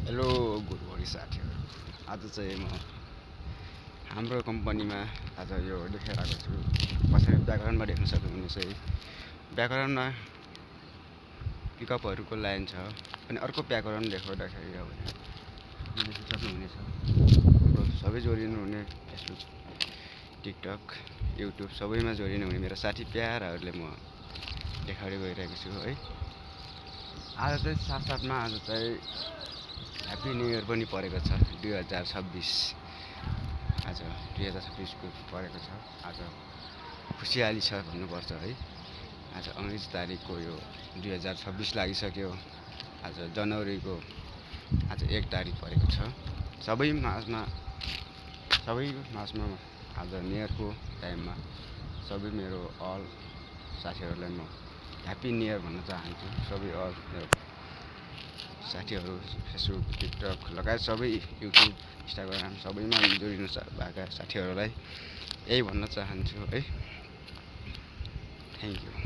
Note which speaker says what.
Speaker 1: Hello good morning साथीहरू। आज चाहिँ म हाम्रो कम्पनीमा आज यो देखाइरहेको छु। पछाडि ब्याकग्राउन्डमा देख्न सक्नुहुनेछ है, ब्याकग्राउन्डमा पिकअपहरूको लाइन छ। अनि अर्को ब्याकग्राउन्ड देखाउँदाखेरि हो भने देख्न सक्नुहुनेछ हाम्रो सबै जोडिनुहुने फेसबुक, टिकटक, युट्युब सबैमा जोडिनुहुने मेरो साथी प्याराहरूले म देखाउँदै गइरहेको छु है। आज चाहिँ साथसाथमा आज चाहिँ ह्याप्पी न्यू इयर पनि परेको छ। 2026 आज 2026 को परेको छ। आज खुसियाली छ भन्नुपर्छ है। आज 19 तारिकको यो 2026 लागिसक्यो। आज जनवरीको आज 1 तारिक परेको छ। सबै माझमा आज न्यू इयरको टाइममा सबै मेरो अल साथीहरूलाई म ह्याप्पी न्यू इयर भन्न चाहन्छु। सबै अल मेरो साथीहरू फेसबुक, टिकटक लगायत सबै युट्युब, इन्स्टाग्राम सबैमा जोडिनु भएका साथीहरूलाई यही भन्न चाहन्छु है। Thank you.